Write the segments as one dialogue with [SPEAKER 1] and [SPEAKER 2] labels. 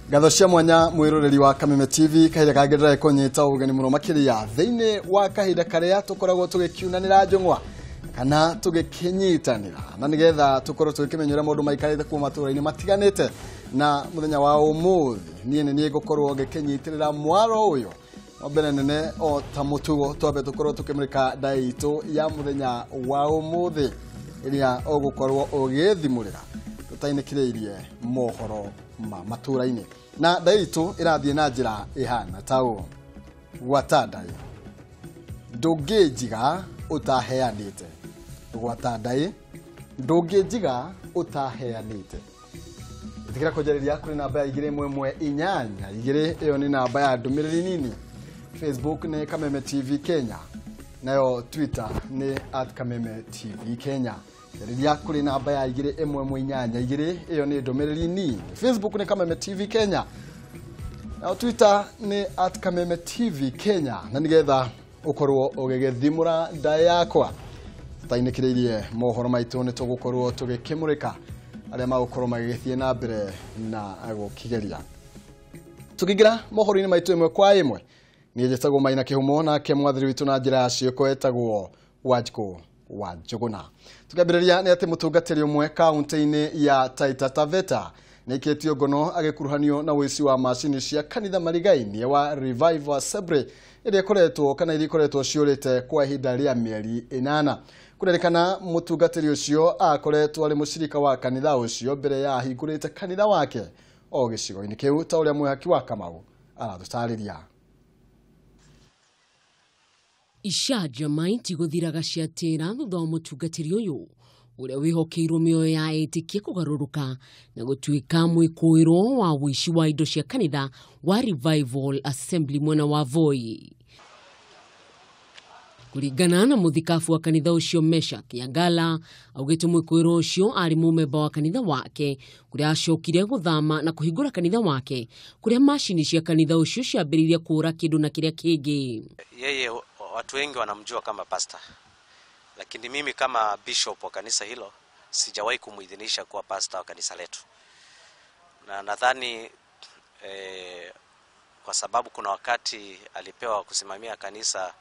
[SPEAKER 1] Ngatho cia mwanya mwiroreri wa Kameme TV, kahinda kangĩ ndĩrakũnyita ũgeni mũno makĩria thĩinĩ wa kahinda karĩa tũkoragwo tũgĩkiunanĩra njũng'wa kana tũgĩkĩnyitanĩra na nĩgetha tũkorwo tũgĩkĩmenya ũrĩa maũndũ maikarĩte kuma matũũra-inĩ matiganĩte. Na mũthenya wa ũmũthĩ niĩ nĩ niĩ ngũkorwo ngĩkĩnyitĩrĩra mwaro ũyũ. No mbere nene o ta mũtugo twambe tũkorwo tũkĩmũrĩka ndaĩ itũ ya mũthenya wa ũmũthĩ ĩrĩa ũgũkorwo ũgĩthimũrĩra tũtainĩkĩrĩirie mohoro ma matũũra-inĩ. Na ndaĩ itũ ĩrathiĩ na njĩra ĩhana ta ũũ: gwata ndaĩ ndũngĩnjiga ũtaheanĩte, gwata ndaĩ ndũngĩnjiga ũtaheanĩte. Ĩtĩkĩra kũnjarĩria kũrĩ namba ya 21182, ĩyo nĩ namba ya ndũmĩrĩri nini. Facebook nĩ Kameme TV Kenya, nayo Twitter nĩ @KamemeTV Kenya. Rĩrĩa kũrĩ namba ya 21182, ĩyo nĩ ndũmĩrĩri nini. Facebook nĩ Kameme TV Kenya, nayo Twitter nĩ @KamemeTV Kenya. Na nĩgetha ũkorwo ũgĩgĩthimũra ndaĩ yakwa tũtainĩkĩrĩirie mohoro maitũ, nĩ tũgũkorwo tũgĩkĩmũrĩka arĩa magũkorwo magĩgĩthiĩ na mbere na gũkigeria. Tũkĩingĩra mohoro-inĩ maitũ ĩmwe kwa ĩmwe, niĩ njĩtagwo Maina Kĩhumo, nake mwathiri witũ na njĩra ya ciĩko etagwo Wanjikũ wa Njũgũna. Tũkĩambĩrĩria nĩ atĩ mũtungatĩri ũmwe kaunti-inĩ ya Taita Taveta nĩ aikĩtio ngono agĩkuruhanio na ũici wa macini cia kanitha marigaini wa Revival Assembly ĩrĩa ĩkoretwo kana iria ikoretwo ciũrĩte kwa ihinda rĩa mĩeri 8. Kũrerĩkana mũtungatĩri ũcio akoretwo arĩ mũcirika wa kanitha ũcio mbere ya ahingũrĩte kanitha wake o gĩcigo-inĩ kĩu, ta ũrĩa mwĩhaki wa Kamau aratũtarĩria.
[SPEAKER 2] Icanjama itigũthiraga ciatĩra thutha wa mũtungatĩri ũyũ ũrĩa wĩhokeirwo mĩoyo ya etĩkia kũgarũrũka na gũtuĩka mwĩkũĩrwo wa ũici wa indo cia kanitha wa Revival Assembly mwena wa Voi. Kũringana na mũthikabu wa kanitha ũcio Meshak Yangala, augĩte mwĩkũĩrwo ũcio arĩ mũmemba wa kanitha wake kũrĩa acokire gũthama na kũhingũra kanitha wake kũrĩa macini cia kanitha ũcio ciambĩrĩirie kũũra kĩndũ na kĩrĩa kĩngĩ.
[SPEAKER 3] Yeye watu wengi wanamjua kama pastor, lakini mimi kama bishop wa kanisa hilo sijawahi kumuidhinisha kuwa pastor wa kanisa letu, na nadhani kwa sababu kuna wakati alipewa kusimamia kanisa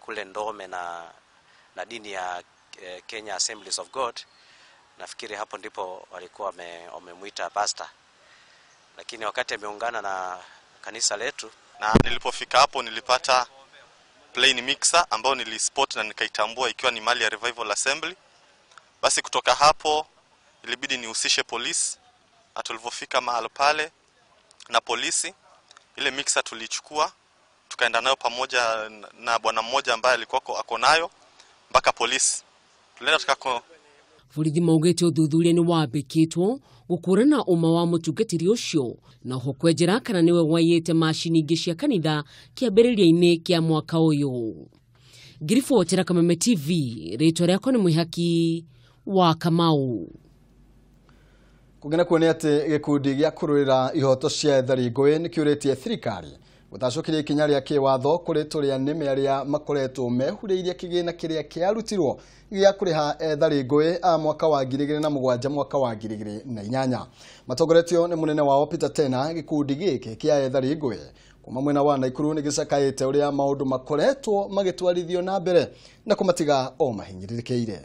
[SPEAKER 3] kule Ndome na dini ya Kenya Assemblies of God, nafikiri hapo ndipo walikuwa wamemuita pastor, lakini wakati ameungana na kanisa letu.
[SPEAKER 4] Na nilipofika hapo nilipata plain mixer ambayo nilispot na nikaitambua ikiwa ni mali ya Revival Assembly. Basi kutoka hapo ilibidi nihusishe polisi, na tulipofika mahali pale na polisi, ile mixer tulichukua tukaenda nayo pamoja na bwana mmoja ambaye alikuwa ako nayo mpaka polisi. Tulienda tukako.
[SPEAKER 2] Borithi maugĩte ũthuthuria nĩ wambĩkĩtwo gũkũrana ũma wa mũtungatĩri ũcio na oho kwenjera kana nĩwe waiyĩte macini ingĩ cia kanitha kĩambĩrĩria-inĩ kĩa mwaka ũyũ. Ngiribotera Kameme TV, rĩtwa rĩakwa nĩ Mwĩhaki wa Kamau.
[SPEAKER 1] Kũngĩ nakuo nĩ atĩ gĩkundi gĩa kũrũĩra ihoto cia ethari ngũĩ nĩ kĩũrĩtie thirikari gũtacũkĩria ikinya rĩa kĩwatho kũrĩ tũrĩa nĩme arĩa makoretwo mehurĩirie kĩgĩna kĩrĩa kĩarutirwo gĩa kũrĩha ethari ngũĩ a mwaka wa 2007 mwaka wa 2008. Matongoretio nĩ mũnene wao Peter Tena, gĩkundi gĩkĩ kĩa ethari ngũĩ kuma mwena wa Naikuru nĩ gĩcakaĩte ũrĩa maũndũ makoretwo magĩtwarithio na mbere na kũmatiga o mahinyĩrĩrĩkĩire.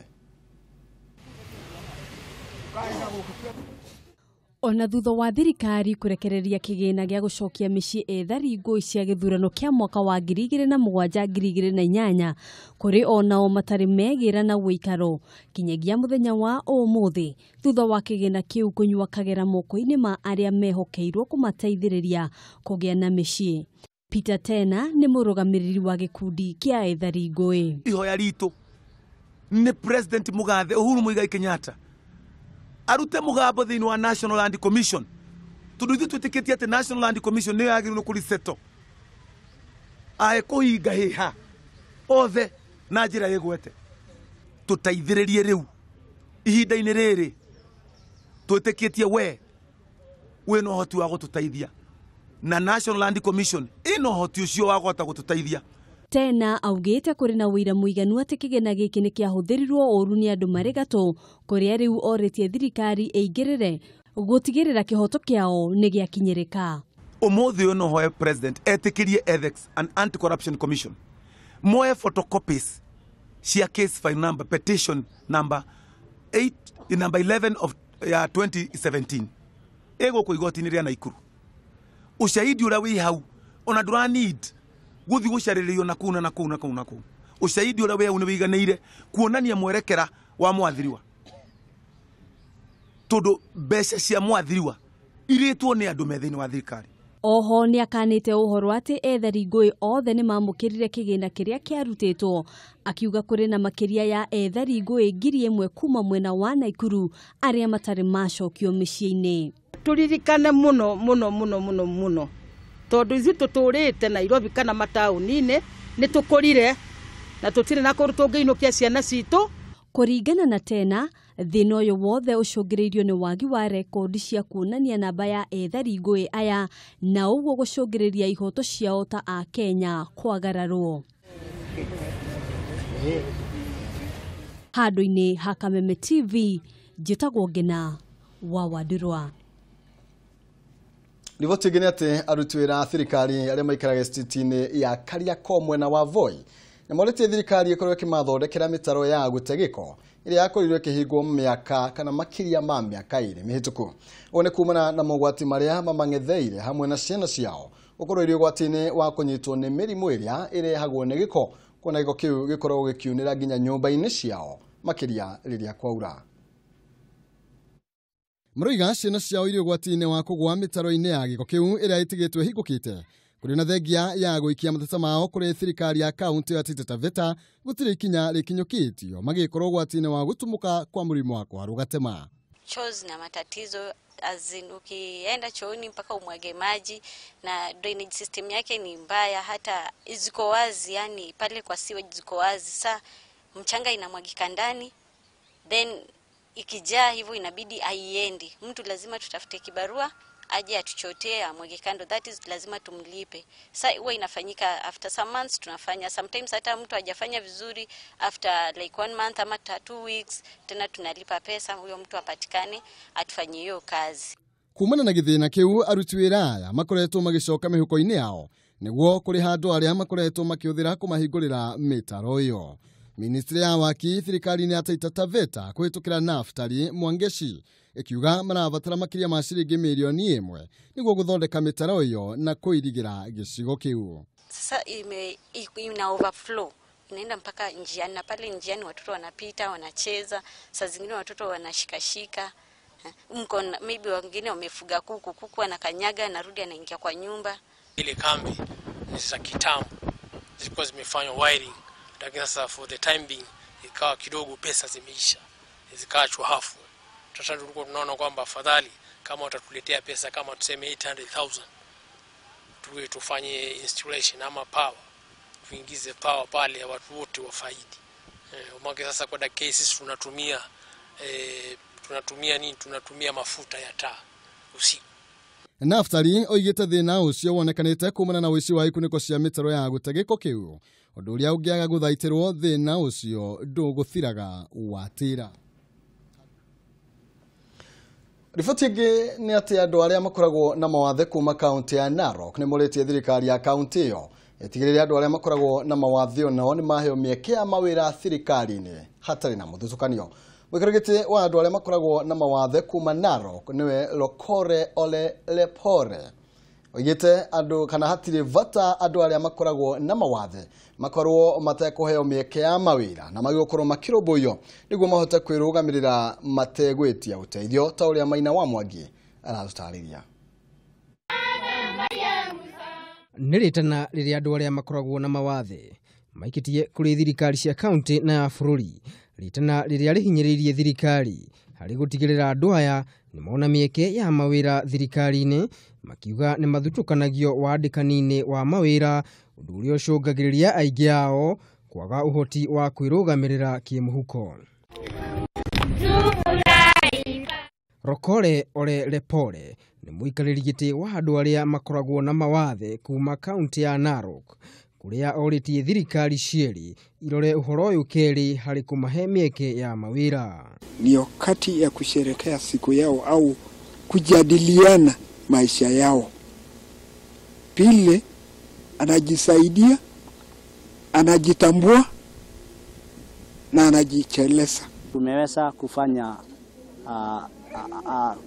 [SPEAKER 5] Ona thutha wa thirikari kũrekereria kĩgĩna gĩa gũcokia mĩciĩ ethari ngũĩ cia gĩthurano kĩa mwaka wa 2007 2008, kũrĩ onao matarĩ megĩra na ũikaro kinyagia mũthenya wa ũmũthĩ thutha wa kĩgĩna kĩu kũnyua kagera moko-inĩ ma arĩa mehokeirwo kũmateithĩrĩria kũgĩa na mĩciĩ. Peter Tena nĩ mũrũgamĩrĩri wa gĩkundi kĩa ethari ngũĩ.
[SPEAKER 6] Ihoya ritũ nĩ President Mugathe Uhuru Muigai Kenyatta arute mugambo thĩinĩ wa National Land Commission, tondũ ithuĩ twĩtĩkĩtie atĩ National Land Commission nĩyo yagĩrĩirwo kũriseto ae kũhinga hĩha othe na njĩra ĩgwete. Tũteithĩrĩrie rĩu ihinda-inĩ rĩrĩ twĩtĩkĩtie we wĩna ũhoti wa gũtũteithia, na National Land Commission ĩna ũhoti ũcio wa kũhota gũtũteithia.
[SPEAKER 5] Tena augĩte kũrĩ na ũira mũiganu atĩ kĩgĩna gĩkĩ nĩ kĩahũthĩrirwo ũru nĩ andũ marĩ gatũ, kũrĩa rĩu orĩtie thirikari ĩingĩrĩre gũtigĩrĩra kĩhoto kĩao nĩ gĩakinyĩrĩka.
[SPEAKER 6] Ũmũthĩ ũyũ no hoe president etĩkĩrie Ethics and Anti-Corruption Commission moe photocopies cia case file number petition number 8 number 11 of ya 2017 ĩgũkũ igoti-inĩ rĩa Naikuru. Ushahidi ũrĩa wĩ hau ona ndũra need guthi gucarĩrĩrio na kũu na kũu na kũu na kũu. Ushahidi ũrĩa wĩ hau nĩ wĩiganĩire kuonania mwerekera wa mwathiriwa, tondũ mbeca cia mwathiriwa irĩtwo nĩ andũ me thĩinĩ wa thirikari.
[SPEAKER 5] Oho nĩ akanĩte ũhoro atĩ ethari ngũĩ othe nĩ mamũkĩrire kĩgĩna kĩrĩa kĩarutĩtwo, akiuga kũrĩ na makĩria ya ethari ngũĩ 1,000 kuma mwena wa Naikuru arĩa matarĩ macokio mĩciĩ-inĩ.
[SPEAKER 7] Tũririkane mũno mũno mũno mũno mũno tondũ ithuĩ tũtũrĩte Nairobi kana mataũni-inĩ nĩ tũkũrire na tũtirĩ na kũndũ tũngĩinũkia ciana citũ.
[SPEAKER 5] Kũringana na Tena, thĩna ũyũ wothe ũcũngĩrĩirio nĩ wagi wa rekondi cia kuonania namba ya ethari ngũĩ aya na ũguo gũcũngĩrĩria ihoto ciao ta Akenya kwagararwo. Handũ-inĩ ha Kameme TV, njĩtagwo Ngina wa Wandirwa.
[SPEAKER 1] Riboti ĩngĩ nĩ atĩ aruti wĩra a thirikari arĩa maikaraga estate-inĩ ya Kariakoo mwena wa Voi nĩ morĩtie thirikari ĩkorwo ĩkĩmathondekera mĩtaro ya gũte gĩko ĩrĩa yakorirwo ĩkĩhingwo mĩaka kana makĩria ma mĩaka 2 mĩhĩtũku. Ũũ nĩ kumana na mogwati marĩa mamang'etheire hamwe na ciana ciao gũkorwo irĩ ũgwati-inĩ wa kũnyitwo nĩ mĩrimũ ĩrĩa ĩrehagwo nĩ gĩko, kuona gĩko kĩu gĩkoragwo gĩkiunĩra nginya nyũmba-inĩ ciao makĩria rĩrĩa kwaura. Maroiga ciana ciao irĩ ũgwati-inĩ wa kũgũa mĩtaro-inĩ ya gĩko kĩu ĩrĩa ĩtigĩtwo ĩhingũkĩte. Kũrĩ na thengia ya gũikia mateta mao kũrĩ thirikari ya kaunti ya Taita Taveta gũtirĩ ikinya rĩkinyũkĩtio magĩkorwo ũgwati-inĩ wa gũtumũka kwa mũrimũ wa kũharwo gatema.
[SPEAKER 8] Choo zina matatizo, as in ukienda chooni mpaka umwage maji, na drainage system yake ni mbaya, hata ziko wazi, yani pale kwa sewage ziko wazi, sa mchanga inamwagika ndani, then ikijaa hivyo inabidi haiendi. Mtu lazima tutafute kibarua aje atuchotee amwage kando, that is lazima tumlipe. Sasa huwa inafanyika after some months tunafanya, sometimes hata mtu hajafanya vizuri after like 1 month ama 2 weeks tena tunalipa pesa huyo mtu apatikane atufanyie hiyo kazi.
[SPEAKER 1] Kumana na githina kiu aruti wĩra aya makoretwo magicoka mĩhuko-inĩ yao nĩguo kũrĩha andũ arĩa makoretwo makĩhũthĩra kũmahingũrĩra mĩtaro ĩyo. Ministry ya waki thirikari-inĩ ya Taita Taveta kũhĩtũkĩra Naftali Mwangeshi ĩkiuga marabatara makĩria ma ciringi mirioni 1 nĩguo gũthondeka mĩtaro ĩyo na kũirigĩra gĩcigo kĩu.
[SPEAKER 8] Sasa ina overflow inaenda mpaka njiani, na pale njiani watoto wanapita wanacheza, saa zingine watoto wanashikashika, mko maybe wengine wamefuga kuku, kuku anakanyaga anarudi anaingia kwa nyumba.
[SPEAKER 9] Ile kambi ni za kitambo zilikuwa zimefanywa wiring, lakini sasa for the time being ikawa kidogo pesa zimeisha, zikaachwa hafu. Sasa tulikuwa tunaona kwamba afadhali kama watatuletea pesa kama tuseme 800,000 tuwe tufanye installation ama power, tuingize power pale watu wote wafaidi. Maana sasa kwa dakika sisi tunatumia tunatumia nini? Tunatumia mafuta ya taa usiku.
[SPEAKER 1] Naftali oigĩte thĩna ũcio wonekanĩte kumana na ũici wa ikunĩko cia mĩtaro ya gũte gĩko kĩu, ũndũ ũrĩa ũngĩaga gũthaitĩrwo thĩna ũcio ndũgũthiraga watĩra. Riboti ĩngĩ nĩ atĩ andũ arĩa makoragwo na mawathe kuma kaunti ya Narok nĩ morĩtie thirikari ya kaunti ĩyo ĩtigĩrĩre andũ arĩa makoragwo na mawathe onao nĩ maheo mĩeke ya mawĩra thirikari-inĩ hatarĩ na mũthutũkanio. Mũikarĩri gĩtĩ wa andũ arĩa makoragwo na mawathe kuma Narok nĩwe Lokore Ole Lepore oigĩte andũ kana hatirĩ bata andũ arĩa makoragwo na mawathe makorwo matekũheo mĩeke ya mawĩra na magĩgũkorwo makĩrũmbũiyo nĩguo mahote kwĩrũgamĩrĩra mategwĩtia ũteithio ta ũrĩa Maina wa Mwangi aratũtarĩria.
[SPEAKER 10] Nĩ rĩtana rĩrĩa andũ arĩa makoragwo na mawathe maikĩtie kũrĩ thirikari cia kaunti na ya bũrũri, rĩtana rĩrĩa rĩhinyĩrĩirie thirikari harĩ gũtigĩrĩra andũ aya nĩ mona mĩeke ya mawĩra thirikari-inĩ, makiuga nĩ mathutũkanagio wandĩkani-inĩ wa mawĩra, ũndũ ũrĩa ũcũngagĩrĩria aingĩ ao kwaga ũhoti wa kwĩrũgamĩrĩra kĩmũhuko. Rokore Ole Lepore nĩ mũikarĩri gĩtĩ wa andũ arĩa makoragwo na mawathe kuma kaunti ya Narok Kũrĩa orĩtie thirikari cierĩ irore ũhoro ũyũ kerĩ harĩ kũmahe mĩeke ya mawĩra.
[SPEAKER 11] Ni wakati ya kusherekea siku yao au kujadiliana maisha yao. Pili, anajisaidia, anajitambua na anajicheleza.
[SPEAKER 12] Tumeweza kufanya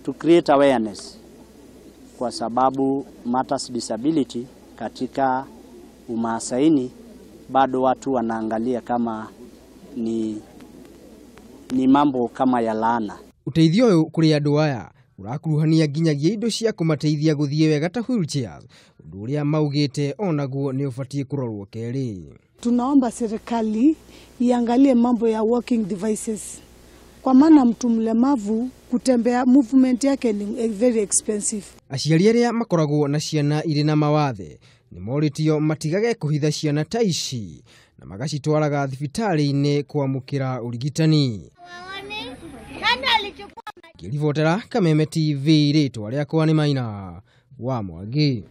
[SPEAKER 12] to create awareness kwa sababu matters disability katika Umaasaini bado watu wanaangalia kama ni mambo kama ya laana.
[SPEAKER 10] Uteithio ũyũ kũrĩ andũ aya ũrakuruhania nginyagia indo cia kũmateithia gũthiĩ wega ta wheelchairs, ũndũ ũrĩa maugĩte onaguo nĩ ũbatiĩ kũrorwo kerĩ.
[SPEAKER 13] Tunaomba serikali iangalie mambo ya walking devices, kwa maana mtu mlemavu kutembea, movement yake ni very expensive.
[SPEAKER 10] Aciari arĩa makoragwo na ciana irĩ na mawathe nĩ morĩtio matigage kũhitha ciana ta ici na magacitwaraga thibitarĩ-inĩ kwamũkĩra ũrigitani. Ngĩribotera Kameme TV, rĩtwa rĩakwa nĩ Maina wa Mwangi.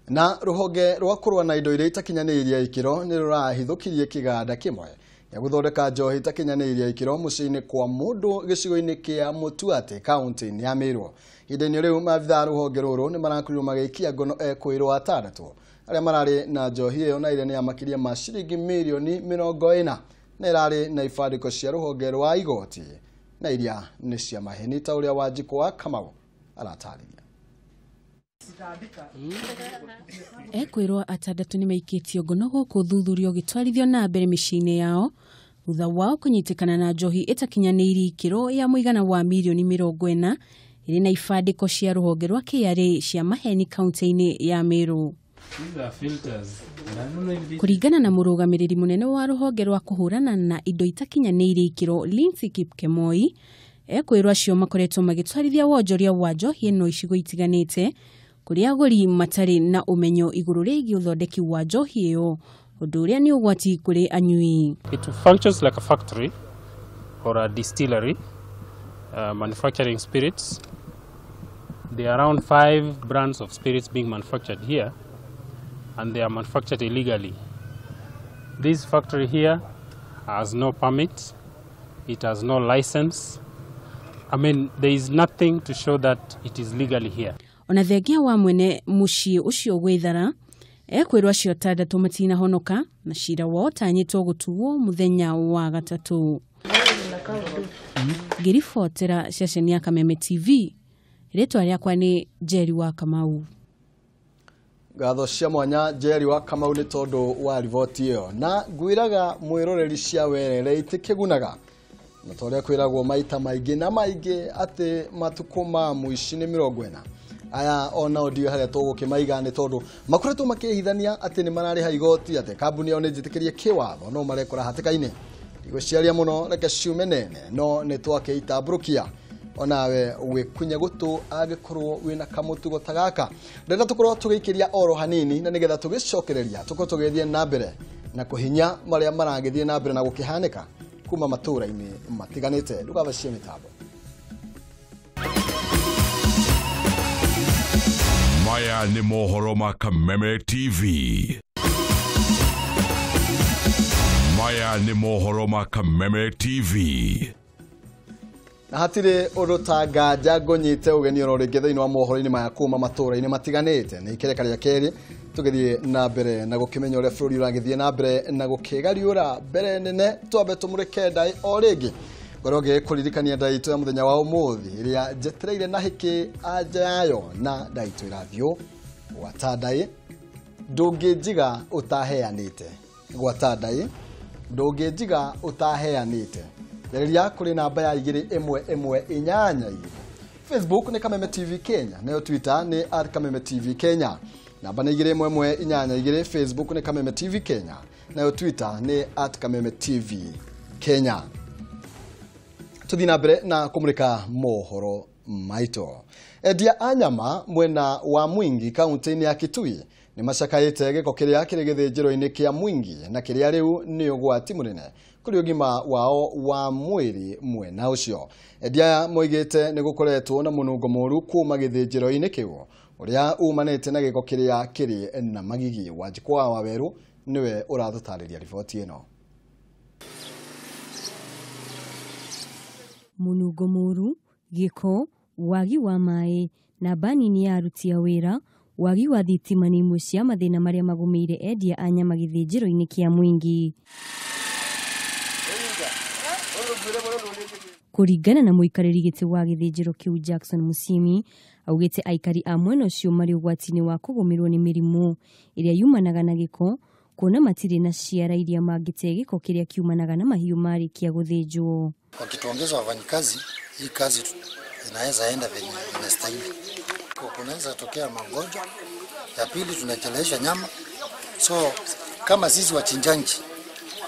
[SPEAKER 1] Na rũhonge rwa kũrũa na indo iria itakinyanĩirie ikĩro nĩ rũrahithũkirie kĩganda kĩmwe gĩa gũthondeka njohi itakinyanĩirie ikĩro mũciĩ-inĩ kwa mũndũ gĩcigo-inĩ kĩa Mũtuatĩ kaunti-inĩ ya Meru. Ihinda-inĩ rĩu maabithaa a rũhonge rũrũ nĩ marakorirwo magĩikia ngono ekũĩrwo atandatũ arĩa mararĩ na njohi ĩyo na ĩrĩa nĩ ya makĩria ma ciringi mirioni 40 na ĩrarĩ na ibandĩko cia rũhonge rwa igoti na iria nĩ cia maheni ta ũrĩa Wanjikũ wa Kamau aratarĩria.
[SPEAKER 14] Ekwĩrwo atandatũ nĩ maikĩtio ngono gũkũ ũthuthuria ũgĩtwarithio na mbere mĩciĩ-inĩ yao thutha wao kũnyitĩkana na njohi ĩtakinyanĩirie ikĩro ya mũigana wa mirioni 40 ĩrĩ na ibandĩko cia rũhonge rwa KRA cia maheni kaunti-inĩ ya Meru. Kũringana na mũrũgamĩrĩri mũnene wa rũhonge rwa kũhũrana na indo itakinyanĩirie ikĩro Lindsay Kipkemoi, ekwĩrwo acio makoretwo magĩtwarithia wonjoria wa njohi ĩno icigo itiganĩte kũrĩa agũri matarĩ na ũmenyo igũrũ rĩgiĩ ũthondeki wa njohi ĩyo, ũndũ ũrĩa nĩ ũgwati kũrĩ anyui.
[SPEAKER 15] It functions like a factory or a distillery manufacturing spirits. There are around 5 brands of spirits being manufactured here, and they are manufactured illegally. This factory here has no permit, it has no license. I mean, there is nothing to show that it is legally here.
[SPEAKER 14] Ona thengia wa mwene mũciĩ ũcio gwĩthara, ekwĩrwo acio atandatũ matinahonoka na cira wao ũtanyĩtwo gũtuo mũthenya wa gatatũ. Ngĩribotera ceceni ya Kameme TV, rĩtwa rĩakwa nĩ Njeri wa Kamau.
[SPEAKER 1] Ngatho cia mwanya Njeri wa Kamau nĩ tondũ wa riboti ĩyo, na ngwĩraga mwĩroreri cia werere itikĩgunaga na ta ũrĩa kwĩragwo maita maingĩ na maingĩ atĩ matukũ ma mũici nĩ 40. Aya ona ndio harĩa tũgũkĩmaiga nĩ tondũ makoretwo makĩhithania atĩ nĩ mararĩha igoti, atĩ kambuni yao nĩ njĩtĩkĩrie kĩwatho, no marekora hatĩka-inĩ. Ndigũciaria mũno, reke ciume nene, no nĩ twakĩitambũrũkia onawe wĩkunye gũtũ angĩkorwo wĩna kamũtugo ta gaka. Ndĩrenda tũkorwo tũgĩikĩria oro hanini na nĩgetha tũgĩcokereria tũkorwo tũgĩthiĩ na mbere na kũhinya marĩa maragĩthiĩ na mbere na gũkĩhanĩka kuma matũũra-inĩ matiganĩte. Ndũgabacie mĩtambo.
[SPEAKER 16] Maya nĩ mohoro ma Kameme TV. Maya nĩ mohoro ma Kameme TV.
[SPEAKER 1] Na hatirĩ ũndũ ta nganja ngũnyite ũgeni oro rĩngĩ thĩinĩ wa mohoro-inĩ maya kuma matũũra-inĩ matiganĩte. Nĩ ikereka rĩa kerĩ tũgĩthiĩ na mbere na gũkĩmenya ũrĩa bũrũri ũragĩthiĩ na mbere na gũkĩgariũra mbere nene. Twambe tũmũrĩke ndaĩ o rĩngĩ ngorwo ngĩkũririkania ndaĩ itũ ya mũthenya wa ũmũthĩ ĩrĩa njetereire na hĩkĩ anja yayo, na ndaĩ itũ ĩrathiũ gwata ndaĩ ndũngĩnjiga ũtaheanĩte. Gwata ndaĩ ndũngĩnjiga ũtaheanĩte. Gereria kũrĩ namba ya 21182. Facebook nĩ Kameme TV Kenya, nayo Twitter nĩ @KamemeTV Kenya. Namba nĩ 21182. Facebook nĩ Kameme TV Kenya, nayo Twitter nĩ @KamemeTV Kenya. Tũthiĩ na mbere na kũmũrĩka mohoro maitũ. Endia a nyama mwena wa Mwingi kaunti-inĩ ya Kitui nĩ macakaĩte gĩko kĩrĩa kĩrĩ gĩthĩnjĩro-inĩ kĩa Mwingi na kĩrĩa rĩu nĩ ũgwati mũnene kũrĩ ũgima wao wa mwĩrĩ mwena ũcio. Endia aya moigĩte nĩ gũkoretwo na mũnungo mũru kuma gĩthĩnjĩro-inĩ kĩu Uria umanĩte na gĩko kĩrĩa kĩrĩ na magigi. Wanjikũ wa Wawerũ nĩwe ũratũtarĩria riboti ĩno.
[SPEAKER 5] Mũnungo mũru, gĩko, wagi wa maĩ, namba nini ya aruti a wĩra, wagi wa thitima nĩ imwe cia mathĩna marĩa magũmĩire endia a nyama gĩthĩnjĩro-inĩ kĩa Mwingi. Kũringana na mũikarĩri gĩtĩ wa gĩthĩnjĩro kĩu Jackson Musimi, augĩte aikari a mwena ũcio marĩ ũgwati-inĩ wa kũgũmĩrwo nĩ mĩrimũ ĩrĩa yumanaga na gĩko, kuona matirĩ na ciara iria mangĩte gĩko kĩrĩa kiumanaga na mahiũ marĩkia gũthĩnjwo.
[SPEAKER 17] Wakituongeza wafanyikazi, hii kazi inaweza enda venye inastahili. Kunaweza tokea magonjwa. Ya pili, tunachelewesha nyama. So kama sisi wachinjaji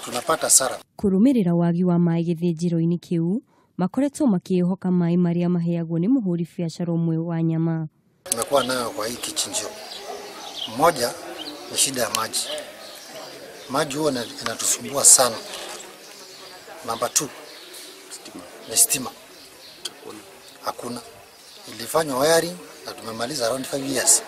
[SPEAKER 17] tunapata hasara.
[SPEAKER 5] Kũrũmĩrĩra wagi wa maĩ gĩthĩnjĩro-inĩ kĩu, makoretwo makĩĩhoka maĩ marĩa maheagwo nĩ mũhũri biacara ũmwe wa nyama.
[SPEAKER 17] Tumekuwa nayo kwa hii kichinjio. Moja ni shida ya maji. Maji huwa inatusumbua sana. Namba 2 ni stima. Hakuna. Ilifanywa wiring na tumemaliza around 5 years.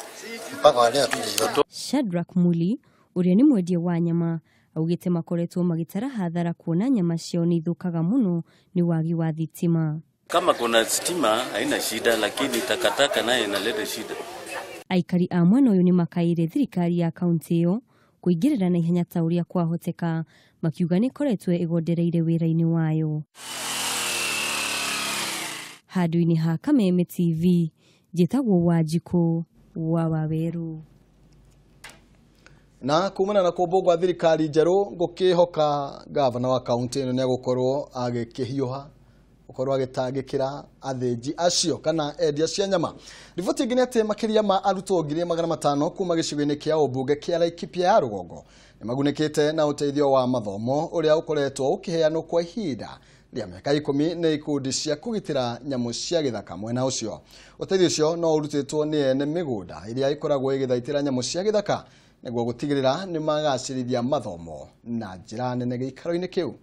[SPEAKER 17] Mpaka wa leo hatujaiona.
[SPEAKER 5] Shadrack Muli ũrĩa nĩ mwendia wa nyama augĩte makoretwo magĩtara hathara kuona nyama ciao nĩ ithũkaga mũno nĩ wagi wa thitima.
[SPEAKER 18] Kama kuna stima haina shida, lakini takataka nayo inaleta shida.
[SPEAKER 5] Aikari a mwena ũyũ nĩ makaĩire thirikari ya kaunti ĩyo kũingĩrĩra na ihenya ta ũrĩa kwahoteka, makiuga nĩ ĩkoretwo ĩgondereire wĩra-inĩ wayo. Handũ-inĩ ha Kameme TV, njĩtagwo Wanjikũ wa Wawerũ.
[SPEAKER 1] Na kumana na kũmbwo gwa thirikari njerũ, ngũkĩhoka gavana wa kaunti ĩno nĩegũkorwo agĩkĩhiũha gũkorwo agĩtangĩkĩra athĩnji acio kana endia cia nyama. Riboti ĩngĩ nĩ atĩ makĩria ma arutwo 500,000 kuma gĩcigo-inĩ kĩa ũmbunge kĩa Laikipia ya rũgongo nĩmagunĩkĩte na ũteithio wa mathomo ũrĩa ũkoretwo ũkĩheanwo kwa ihinda rĩa mĩaka 10 nĩ ikundi cia kũgitĩra nyamũ cia gĩthaka mwena ũcio. Ũteithio ũcio no ũrutĩtwo nĩ ene mĩgũnda ĩrĩa ĩkoragwo ĩgĩthaitĩra nyamũ cia gĩthaka nĩguo gũtigĩrĩra nĩ magacĩrithia mathomo na njĩra nene gĩikaro-inĩ kĩu.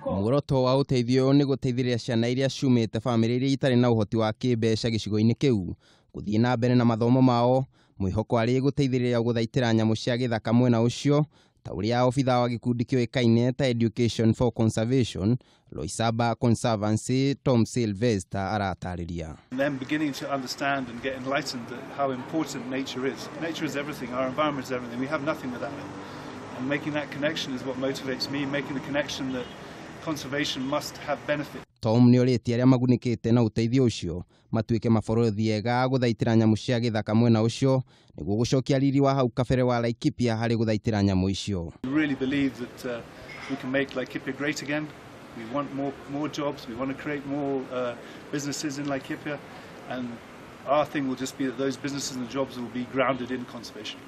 [SPEAKER 19] Muoroto wa ũteithio nĩ gũteithĩrĩria ciana iria ciumĩte bamĩrĩ iria itarĩ na ũhoti wa kĩmbeca gĩcigo-inĩ kĩu gũthiĩ na mbere na mathomo mao, mwĩhoko arĩ gũteithĩrĩria gũthaitĩra nyamũ cia gĩthaka mwena ũcio ta ũrĩa obithaa wa gĩkundi kĩũĩkaine ta Education for Conservation Loisaba Conservancy Tom Sylvester aratarĩria.
[SPEAKER 20] Them beginning to understand and get enlightened that how important nature is. Nature is everything, our environment is everything. We have nothing without it. And making that connection is what motivates me, making the connection that conservation must have benefit.
[SPEAKER 19] Tom nĩorĩtie arĩa magunĩkĩte na ũteithio ũcio matuĩke maborothi ega gũthaitĩra nyamũ cia gĩthaka mwena ũcio nĩguo gũcokia riri wa hau kabere wa Laikipia harĩ gũthaitĩra nyamũ icio.
[SPEAKER 20] We really believe that we can make Laikipia great again. We want more jobs, we want to create more businesses in Laikipia, and our thing will just be that those businesses and the jobs will be grounded in conservation.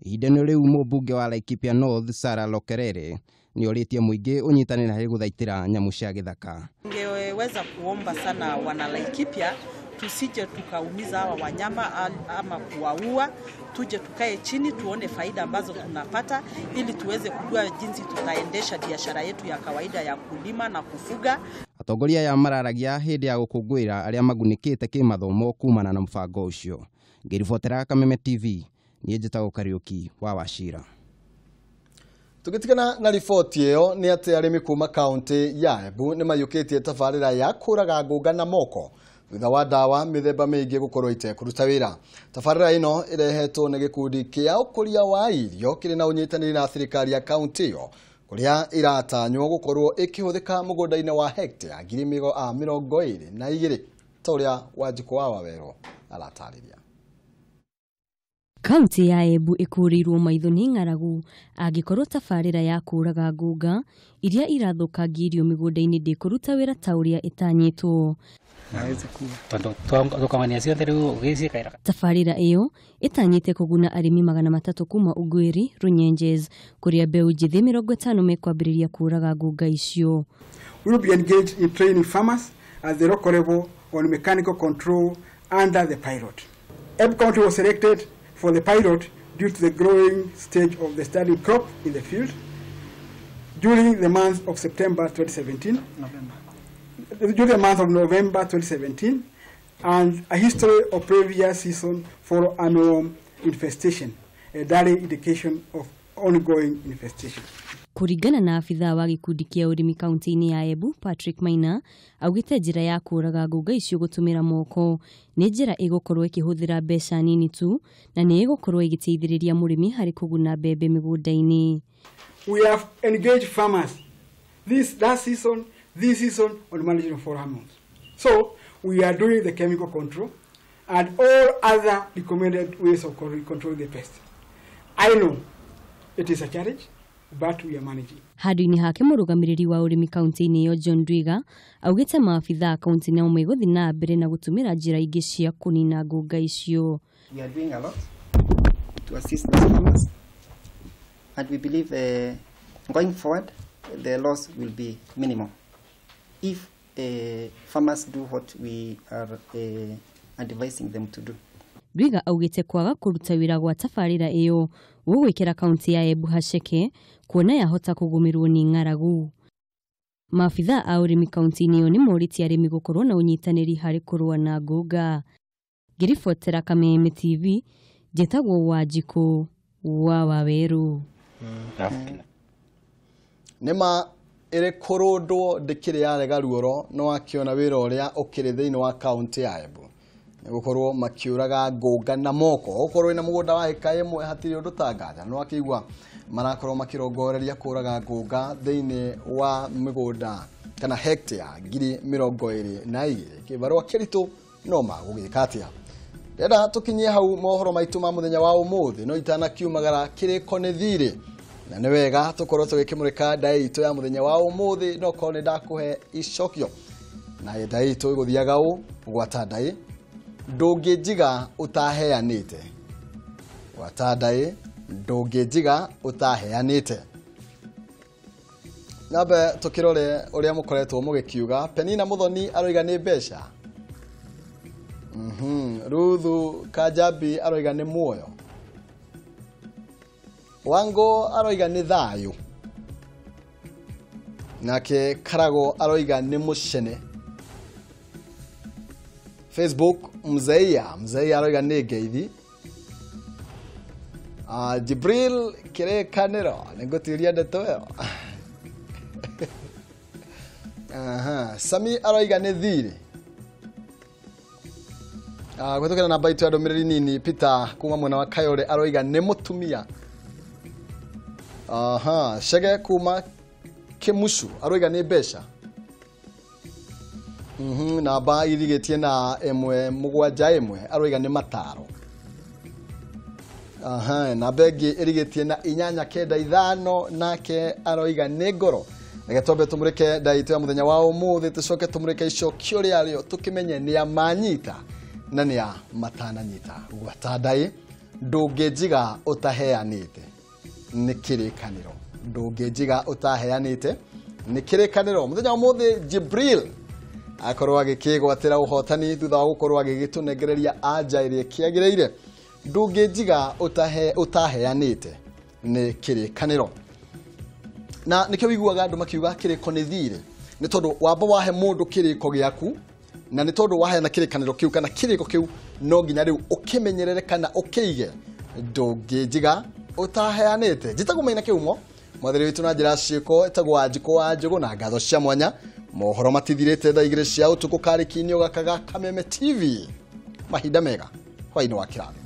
[SPEAKER 19] Ihinda-inĩ rĩu mũmbunge wa Laikipia North Sarah Lokerere nĩorĩtie mũingĩ ũnyitanĩre harĩ gũthaitĩra nyamũ cia gĩthaka.
[SPEAKER 21] Ningeweza kuomba sana wana Laikipia tusije tukaumiza hawa wanyama ama kuwaua, tuje tukae chini tuone faida ambazo tunapata ili tuweze kujua jinsi tutaendesha biashara yetu ya kawaida ya kulima na kufuga.
[SPEAKER 19] Atongoria aya mararagia hĩndĩ ya gũkũngũĩra arĩa magunĩkĩte kĩmathomo kumana na mũbango ũcio. Ngĩribotera Kameme TV, niĩ njĩtagwo Kariũki wa Wachira.
[SPEAKER 1] Tugitigana na riboti ĩyo nĩ atĩ arĩmi kuma kaunti ya Embu nĩ mayũkĩtie tabarĩra ya kũraga ngũnga na moko thutha wa ndawa mĩthemba mĩingĩ gũkorwo itekũruta wĩra. Tabarĩra ĩno ĩrehetwo nĩ gĩkundi kĩa ũkũria wa irio kĩrĩ na ũnyitanĩri na thirikari ya kaunti ĩyo kũrĩa ĩratanywo gũkorwo ĩkĩhũthĩka mũgũnda-inĩ wa hekta 22,000 ta ũrĩa Wanjikũ wa Wawerũ aratarĩria.
[SPEAKER 5] Kaunti ya Embu ĩkũrĩirwo maitho nĩ ng'aragu angĩkorwo tabarĩra ya kũraga ngũnga iria irathũkangia irio mĩgũnda-inĩ ndĩkũruta wĩra ta ũrĩa ĩtanyĩtwo. Tabarĩra ĩyo ĩtanyĩte kũguna arĩmi 300 kuma Ugweri, Runyenjes, kũrĩa mbeũ njĩthĩ 50 mekwambĩrĩria kũraga ngũnga icio.
[SPEAKER 22] We will be engaged in training farmers at the local level on mechanical control under the pilot. Embu County was selected for the pilot due to the growing stage of the study crop in the field. During the month of September 2017, November. During the month of November 2017, And a history of previous season for armyworm infestation, a daily indication of ongoing infestation.
[SPEAKER 5] Kũringana na abithaa wa gĩkundi kĩa ũrĩmi kaunti-inĩ ya Embu Patrick Maina augĩte njĩra ya kũũraga ngũnga icio gũtũmĩra moko nĩ njĩra ĩgũkorwo ĩkĩhũthĩra mbeca nini tu na nĩ ĩgũkorwo ĩgĩteithĩrĩria mũrĩmi harĩ kũguna mbembe mĩgũnda-inĩ.
[SPEAKER 22] We have engaged farmers this last season, this season on management of fall armyworms. So we are doing the chemical control and all other recommended ways of controlling the pest. I know it is a challenge, but we are managing.
[SPEAKER 5] Handũ-inĩ hake mũrũgamĩrĩri wa ũrĩmi kaunti-inĩ ĩyo John Ndwiga augĩte maabithaa kaunti nao megũthiĩ na mbere na gũtũmĩra njĩra ingĩ cia kũnina ngũnga icio.
[SPEAKER 3] We are doing a lot to assist these farmers, and we believe going forward the loss will be minimal if farmers do what we are advising them to do.
[SPEAKER 5] Ndwiga augĩte kwaga kũruta wĩra gwa tabarĩra ĩyo gũgwĩkĩra kaunti ya Embu haceke kuona yahota kũgũmĩrwo nĩ ng'aragu. Maabithaa a ũrĩmi kaunti-inĩ ĩyo nĩ morĩtie arĩmi gũkorwo na ũnyitanĩri harĩ kũrũa na ngũnga. Ngĩribotera Kameme TV, njĩtagwo Wanjikũ wa Wawerũ.
[SPEAKER 1] Nĩma ĩrĩ kũrũndwo ndĩkĩrĩ yarega ruoro no akĩona wĩra ũrĩa ũkĩrĩ thĩinĩ wa kaunti ya Embu nĩgũkorwo makiũraga ngũnga na moko. Okorwo wĩna mũgũnda wa ĩka ĩmwe hatirĩ ũndũ tangaja no akĩigua marakorwo makĩrongoreria kũraga ngũnga thĩinĩ wa mĩgũnda kana hectare 22,000. Kĩbarũa kĩritũ no magũgĩka atĩa? Ndĩrenda tũkinyie hau mohoro maitũ ma mũthenya wa ũmũthĩ no itanakiumagara kĩrĩko nĩ thirĩ na nĩ wega tũkorwo tũgĩkĩmũrĩka ndaĩ itũ ya mũthenya wa ũmũthĩ no korwo nĩ ndakũhe icokio na ndaĩ itũ ĩgũthiaga ũũ gwata ndaĩ ndũngĩnjiga ũtaheanĩte. Gwata ndaĩ ndũngĩnjiga ũtaheanĩte. Nambe tũkĩrore ũrĩa mũkoretwo mũgĩkiuga. Penina Muthoni aroiga nĩ mbeca. Ruthu Kajabi aroiga nĩ muoyo. Wango aroiga nĩ thayũ. Nake Karago aroiga nĩ mũcene. Facebook Mzeia aroiga nĩ ngeithi. Jibril Kĩrĩkanĩro nĩngũtuĩria ndeto ĩyo. Sami aroiga nĩ thirĩ. Gwĩtũkĩra namba itũ ya ndũmĩrĩri nini Peter kuma mwena wa Kayore aroiga nĩ mũtumia. Chege kuma Kĩmucu aroiga nĩ mbeca. Namba irigĩtie na 171 aroiga nĩ mataro. Namba ĩngĩ ĩrigĩtie na 895 nake aroiga nĩ ngoro. Reke twambe tũmũrĩke ndaĩ itũ ya mũthenya wa ũmũthĩ tũcoke tũmũrĩke icokio rĩarĩo tũkĩmenye nĩ a manyita na nĩ a matananyita. Gwata ndaĩ ndũngĩnjiga ũtaheanĩte nĩ kĩrĩkanĩro. Ndũngĩnjiga ũtaheanĩte nĩ kĩrĩkanĩro. Mũthenya wa ũmũthĩ Jibril akorwo agĩkĩgwatĩra ũhotani thutha wa gũkorwo agĩgĩtũnengereria anja ĩrĩa ĩkĩagĩrĩire. Ndũngĩnjiga ũtaheanĩte nĩ kĩrĩkanĩro. Na nĩkĩo wiguaga andũ makiuga kĩrĩko nĩ thirĩ nĩ tondũ wamba wahe mũndũ kĩrĩko gĩaku na nĩ tondũ waheana kĩrĩkanĩro kĩu kana kĩrĩko kĩu no nginya rĩu ũkĩmenyerere kana ũkĩige. Ndũngĩnjiga ũtaheanĩte. Njĩtagwo Maina Kĩhumo mwathĩri witũ na njĩra ciĩko ĩtagwo Wanjikũ wa Njũgũ na ngatho cia mwanya. Mohoro matithirĩte thaa 2 cia ũtukũ karĩki-inĩ gaka ga Kameme TV. Mahinda mega hwaĩ-inĩ wa kĩrathi.